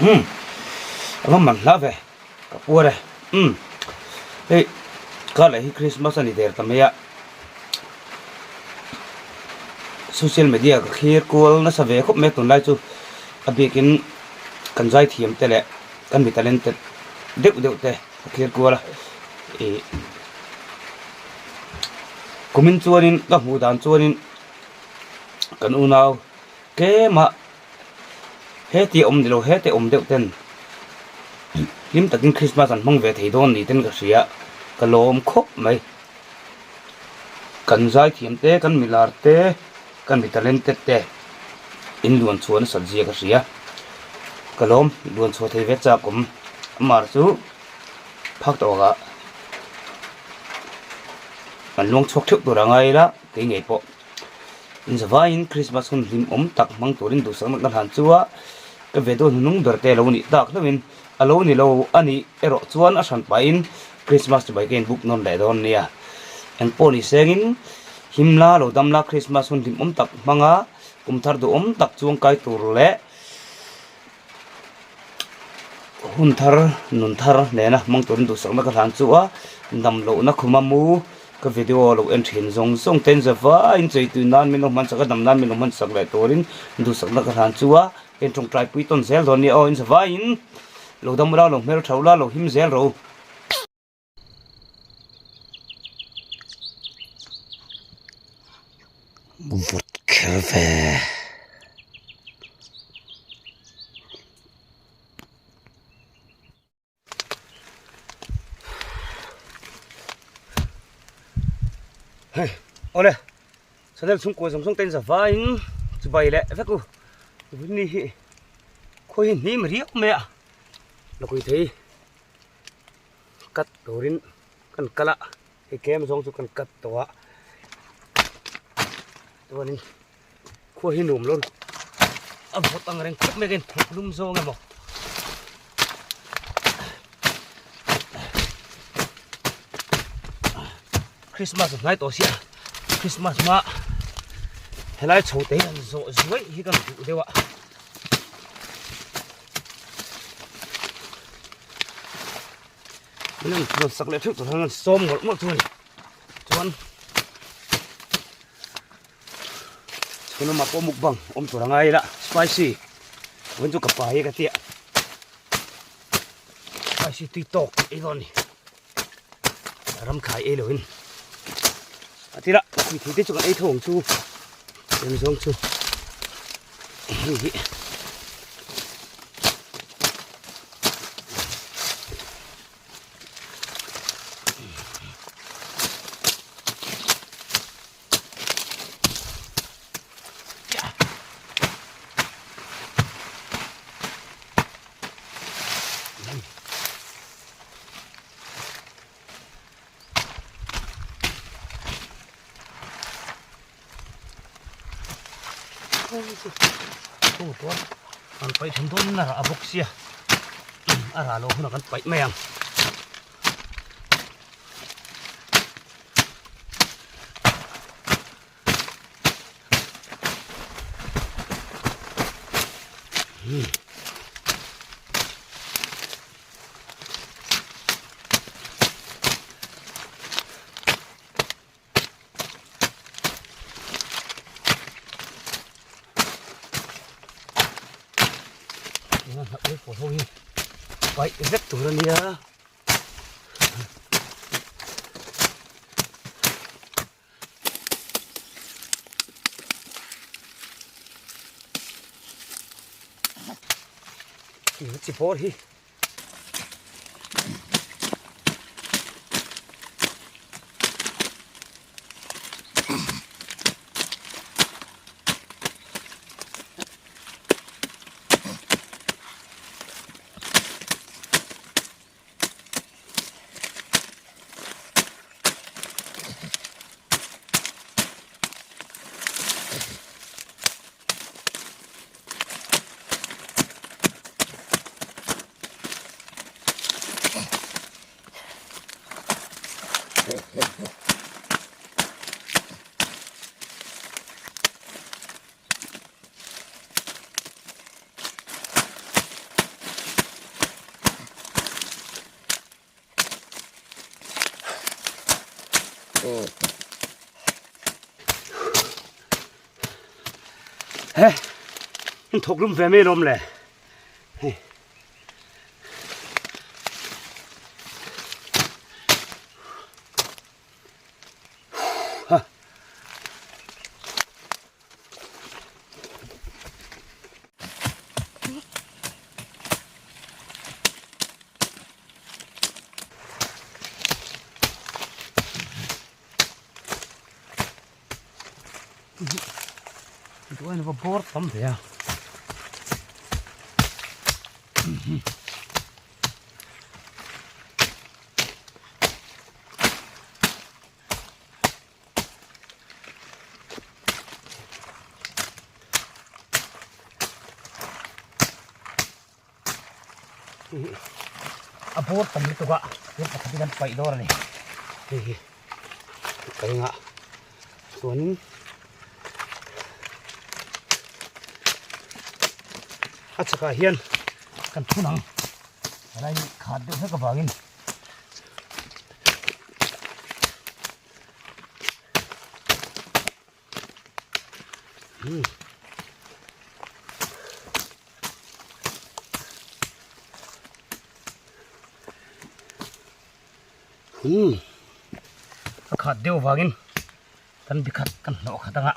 Umm a va man hla ve ka puar e umm hei kar leh hi Christmas a ni der ta mai a social media ka thlir kual nasa ve khawp mai a tunlai chu a bikin kan zaithiam te leh kan mi talented deuh deuh te ka thlir kual a ih kumin chuanin ka hmuh dan chuanin kan unau tlema Heti awm ni lo hete awm deuh ten hlim takin Christmas an hmang ve thei dawn ni ten ka hria ka lawm khawp mai. Kan zaithiam te kan milar te kan mi talented te in luan chhuah nasat zia ka hria ka lawm luan chhuah thei ve chak awm amah chu phak tawk ah an luang chhuak theuh tur a ngai ila kei ngei pawh. Inzavaiin Christmas hun hlim awm tak hmang turin duhsakna ka hlan chu a, ka ve dawn hnung ber te lo nih tak hlauhin a lo ni lo a nih erawh chuan a hran pahin Christmas chibai ka inbuk nawn leh dawn nia. Engpawh ni sengin himla lo damla Christmas hun hlim awm tak hmanga kum thar duhawm tak chuangkai tur leh Hun thar, nun thar nena hmang turin duhsakna ka hlan chu a, dam lohna khuma mu ka video lo en thin zawng zawng ten zavaiin chei tui nan min lo hman sak a, dam nan min lo hman sak leh turin duhsakna ka hlan chu a, en tawngtai pui tawn zel dawn nia aw in zavaiin lo dam ula lo hmel tha ula lo him zel ro. Vawt kher ve. Hei awle channel chhungkua zawng zawng te in za vaiin chibai leh vek u ni hi khawi hi hnim riau mai a lakui thei. Cut turin kan kal a hei tlem zawng chu kan cut tawh a chuanin khua hi nuam lo a vawt ang reng khawp mai ka inthawk lum zawng emaw Christmas a hnai tawh sia Christmas hma helai chho te hi an zawh zuaih hi kan duh deuh a. Min an rawn sak leh theuh tur hian an sawm mawlh mawlh chu a ni chuan chhun lamah pawh mukbang awm tur a ngai ila spicy vawiin chu ka pai e ka tia spicy tui tawk ei dawn a ni ram thlai ei loin a tira pui thei te chu kan ei tho ang chu eng zawng chu hei hi Kan paih then dawn in a rah a bawk sia a rah loh hunah kan paih mai ang. Paih vek tur a nia. Chi bawr hi. He in thawk lum ve mai alawm le hei. Duain va bawr tam ve a. A bawr tam lutuk a thil pakhat hi kan paih dawr a ni hei hi ka ring a chuanin a chhakah hian kan thun ang helai hi khat deuh hlek avangin. A khat deuh vangin kan bi khat kan hnawh khat anga.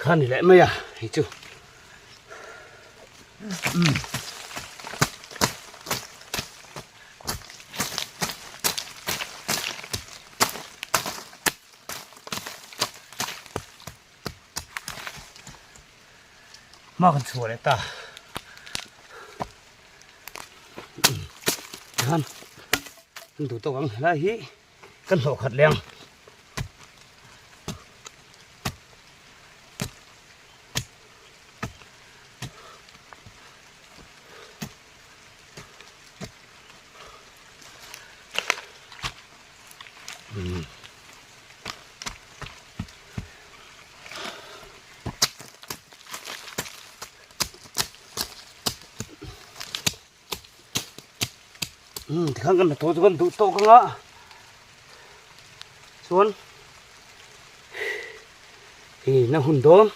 Kha ni leh mai a hei chu umm hma kan chhuah leh ta tikhan kan duh tawk ang helai hi kan hlawh khat leh ang. Tikhan kan hnathawh chu kan duh tawk ang a chuan hei na hun dawn.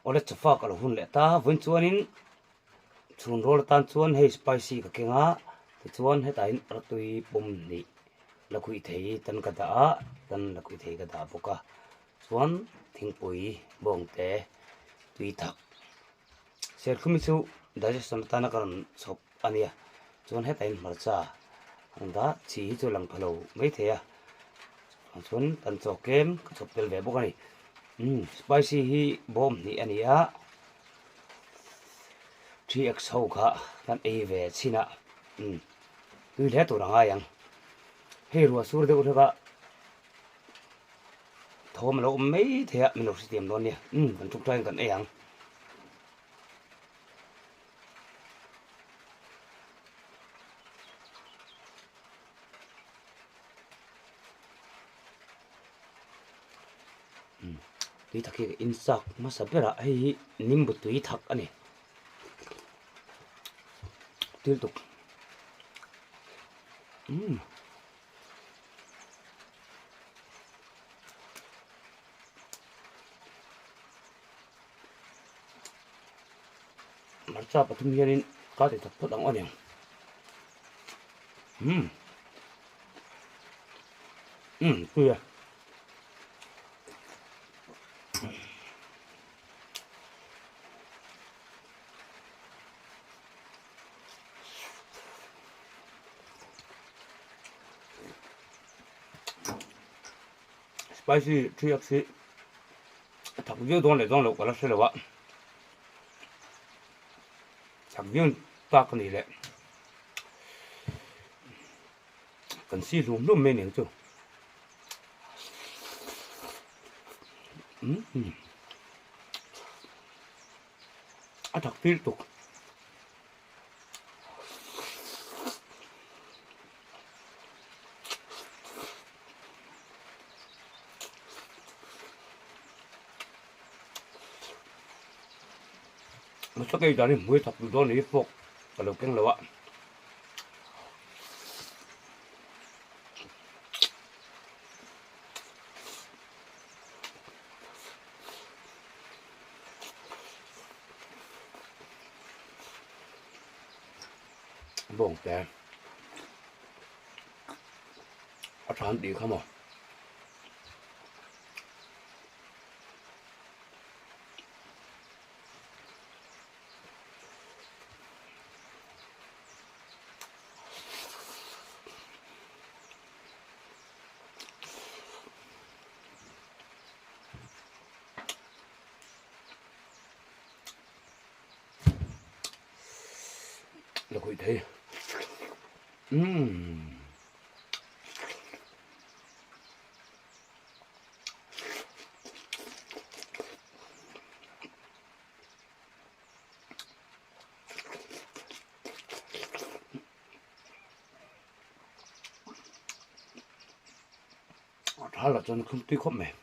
Awle chawfa ka lo hun leh ta vawiin chuanin chhun rual atan chuan hei spicy ka keng a tichuan hetah hian artui pawm hnih la khuih thei tan ka dah a tan la khuih thei ka dah bawk a. Chuan thingpui bawngte tui thak serthlum hi chu digestion atana ka rawn chhawp a nia chuan hetah hian hmarcha an dah chi hi chu lang pha lo maithei a chuan kan chaw tlem ka chhawp tel ve bawk a ni umm spicy hi bawm hnih a ni a 3x ho kha kan ei ve chhin a umm tui hle tur a ngai ang hei ruah sur deuh hlek a. Thawm a lo awm mai thei a, min lo hrethiam dawn nia. Umm, kan tuk tlaiin kan ei ang. Umm, tui thak hi ka in chak hmasa ber a, hei hi nimbu tui thak a ni. Til tuk. Umm. Hmarcha pathum hianin ka ti tak phawt ang aw niang. Umm. Umm tui a. Spicy 3x hi a thak viau dawn leh dawn loh ka la hre lo a. Thak. thak viau tak a ni le. Kan si hlum hlum mai aniang chu. Umm a thak fir tuk. Nasa kei dan hi hmui thak duh dawn ni fork ka lo keng lo a. Bawng te a than tih kha maw. La khawih thei umm. A tha lah chuan a thlum tui khawp mai.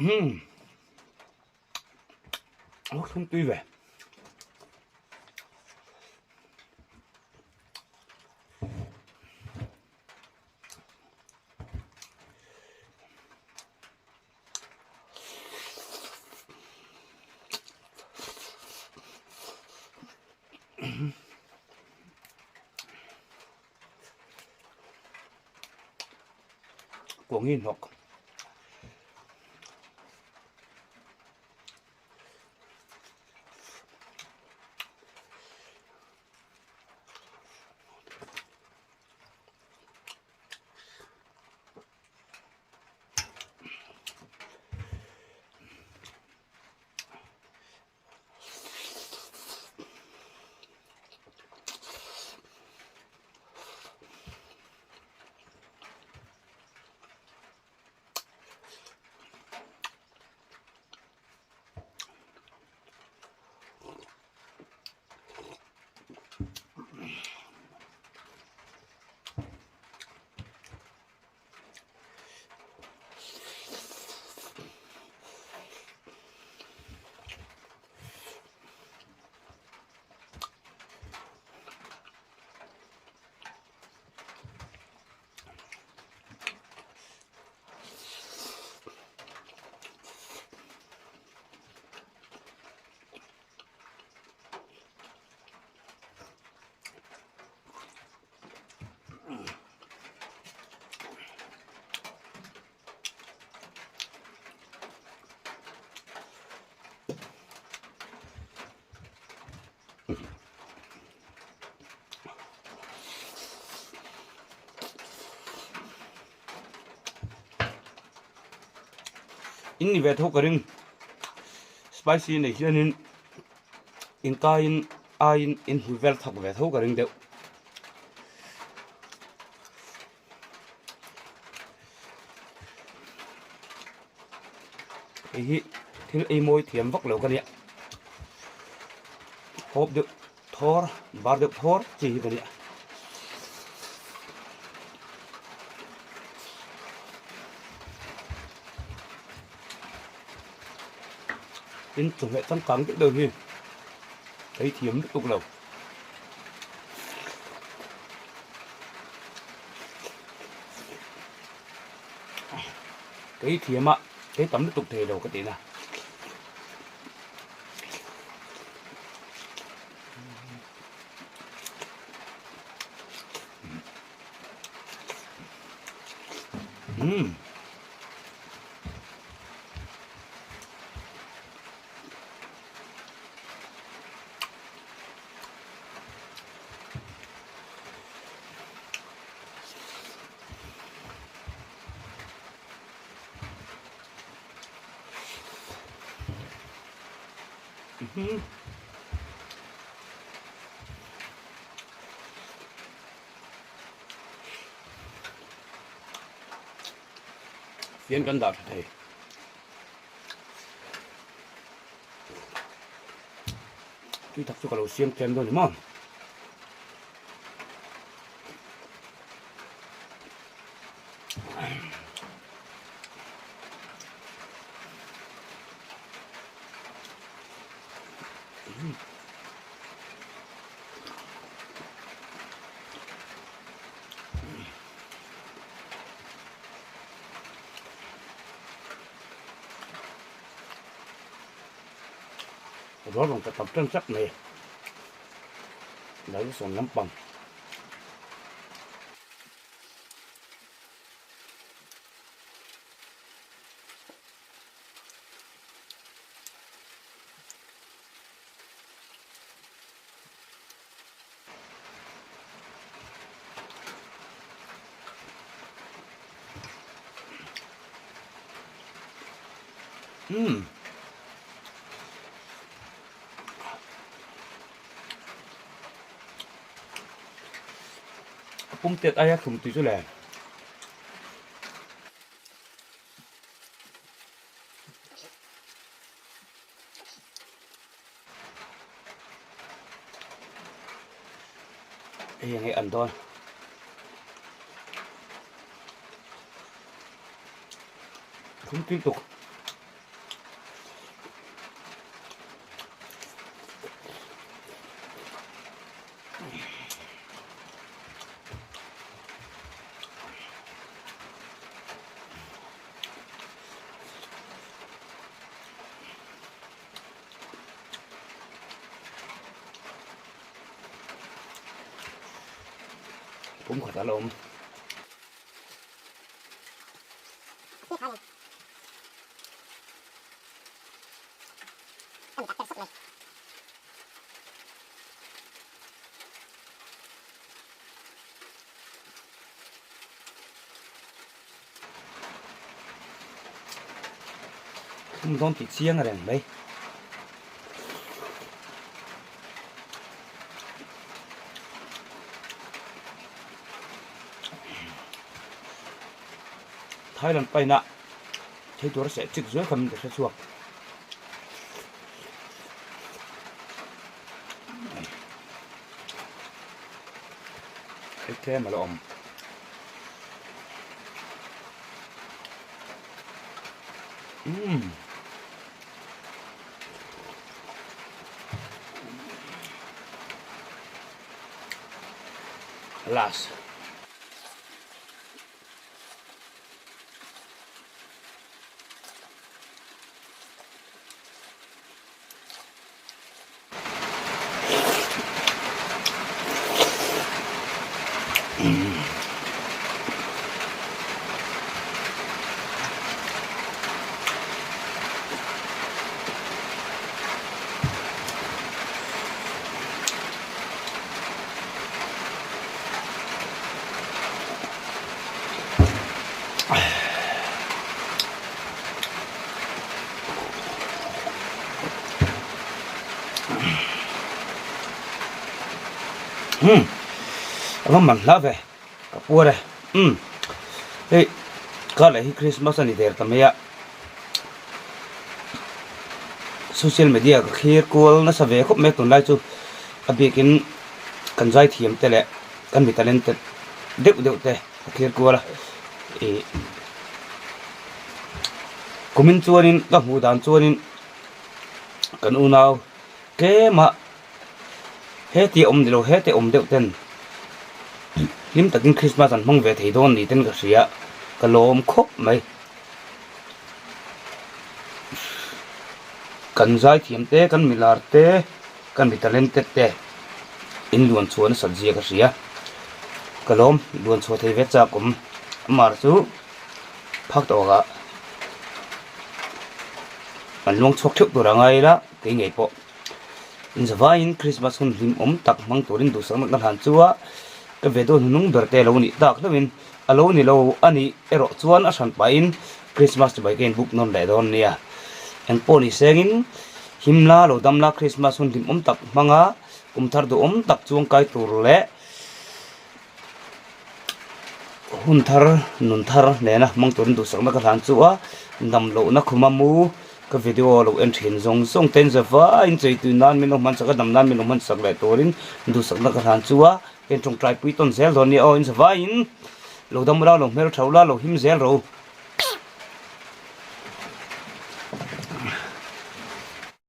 Umm a thlum tui ve. Của nghìn hoặc In ni ve tho ka ring. Spicy nei hianin in kaiin aiin in hmu vel thak ve tho ka ring deuh. Hei hi thil ei mawi thiam vak lo ka nia. Hawp deuh thawr bar deuh thawr chi hi ka nia. Tin chawhmeh changkang deuh deuh hi ei thiam lutuk lo. Kei thiam a kei tam lutuk thei lo ka tih na. Umm. Fian kan dah tha thei. Tui tak chu ka lo siam tlem dawn ni maw. Rual rawn ka tam tan chak mai dai sawn lampang. Umm. A pum tet aia thlum tui chu le. Hei enge an dawn. Thlum tui tuk. Pum khat a la awm. Thum dawn tih chiang reng mai. Thailand paina thei tur a seh chik zuai kha min ka hre chhuak. Hei tlem a la awm. Umm. Last. Umm a va man hla ve ka puar e umm hei kar leh hi Christmas a ni der ta mai a social media ka thlir kual nasa ve khawp mai a tunlai chu a bikin kan zai thiam te leh kan mi talented deuh deuh te ka thlir kual a ih kumin chuanin ka hmuh dan chuanin kan unau tlema Heti awm ni lo, heti awm deuh ten hlim takin Christmas an hmang ve thei dawn ni ten ka hria, ka lawm khawp mai. Kan zaithiam te, kan milar te, kan mi talented te in luan chhuah nasat zia ka hria, ka lawm luan chhuah thei ve chak awm amar chu phak tawkah an luang chhuak theuh tur a ngai ila kei ngei pawh. Inzavaiin Krismas hun hlimawm tak hmang turin duhsakna ka hlan chu a, ka video hnunung ber te lo nih tak hlauhin a lo ni lo a nih erawh chuan a hran pahin Krismas chibai ka inbuk nawn leh dawn nia. Engpawh ni sengin himla lo damla Krismas hun hlimawm tak hmanga kum thar duhawm tak chuangkai tur leh Hun thar, nun thar nena hmang turin duhsakna ka hlan chu a, dam lohna khuma mu ka video lo en thin zawng zawng ten zavaiin chei tui nan min lo hman sak a, dam nan min lo hman sak leh turin duhsakna ka hlan chu a, ken tawngtai pui tawn zel dawn nia aw, in zavaiin lo dam ula, lo hmel tha ula, lo him zel ro.